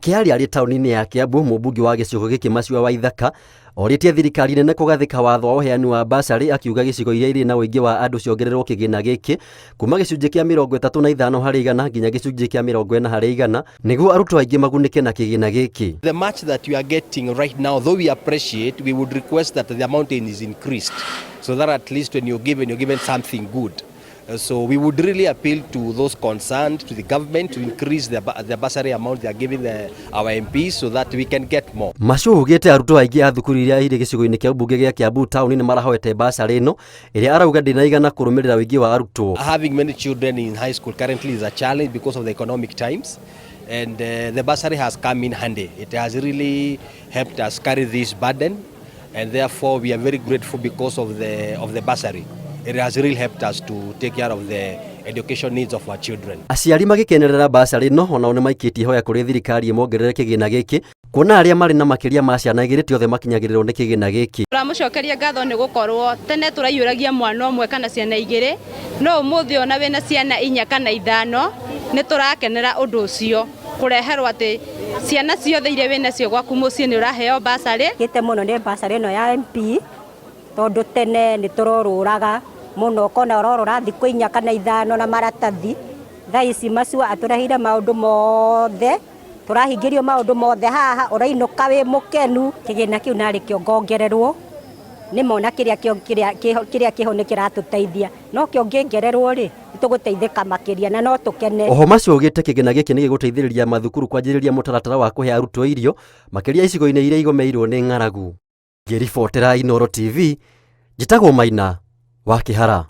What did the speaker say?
Akĩaria arĩ taũni-inĩ ya Kiambu, mũmbunge wa gĩcigo gĩkĩ Maciwa Waithaka orĩtie thirikari nene kũgathĩka watho wa ũheani wa basarĩ, akiuga gĩcigo iria irĩ na ũingĩ wa andũ ciongererwo kĩgĩna gĩkĩ kuma gĩcunjĩ kĩa 35 harĩ igana nginya gĩcunjĩ kĩa 40 harĩ igana nĩguo arutwo aingĩ magunĩke na kĩgĩna gĩkĩ. The much that we are getting right now, though we appreciate, we would request that the amount is increased so that at least when you're given something good. So we would really appeal to those concerned, to the government, to increase the bursary amount they are giving our MPs so that we can get more. Macu augĩte arutwo aingĩ a thukuru iria irĩ gĩcigo-inĩ kĩa ũmbunge gĩa Kiambu taũni nĩ marahoete basarĩ ĩno ĩrĩa arauga ndĩnaigana kũrũmĩrĩra ũingĩ wa arutwo. Having many children in high school currently is a challenge because of the economic times. And the bursary has come in handy. It has really helped us carry this burden, and therefore we are very grateful because of the bursary. It has really helped us to take care of the education needs of our children. Aciari magĩkenerera basarĩ ĩno onao nĩ maikĩtie ihoya kũrĩ thirikari ĩmongerere kĩgĩna gĩkĩ kuona arĩa marĩ na makĩria ma ciana igĩrĩ ti othe makinyagĩrĩrwo nĩ kĩgĩna gĩkĩ. Tũramũcokeria ngatho nĩ gũkorwo tene tũraiyũragia mwana ũmwe kana ciana igĩrĩ, no ũmũthĩ ona wĩna ciana inya kana ithano nĩ tũrakenera ũndũ ũcio kũreherwo atĩ ciana ciothe iria wĩnacio gwaku mũciĩ nĩ ũraheo basarĩ. Gĩte mũno nĩ basarĩ ĩno ya MP tondũ tene nĩ tũrorũraga mũno, ũkona ũrorũra thikũ 4 kana 5 na maratathi. Thaa ici Macua atũreheire maũndũ mothe, tũrahingĩrio maũndũ mothe haha, ũrainũka wĩ mũkenu. Kĩgĩna kĩu narĩ kĩo ngongererwo nĩ mona kĩrĩa kĩrĩa kĩho nĩ kĩratũteithia, no kĩongĩngererwo rĩ, nĩtũgũteithĩka makĩria na no tũkene. Oho Macu augĩte kĩgĩna gĩkĩ nĩ gĩgũteithĩrĩria mathukuru kwanjĩrĩria mũtaratara wa kũhe arutwo irio makĩria icigo-inĩ iria igomeirwo nĩ ng'aragu. Ngĩribotera Inooro TV, njĩtagwo Maina wa Kĩhara.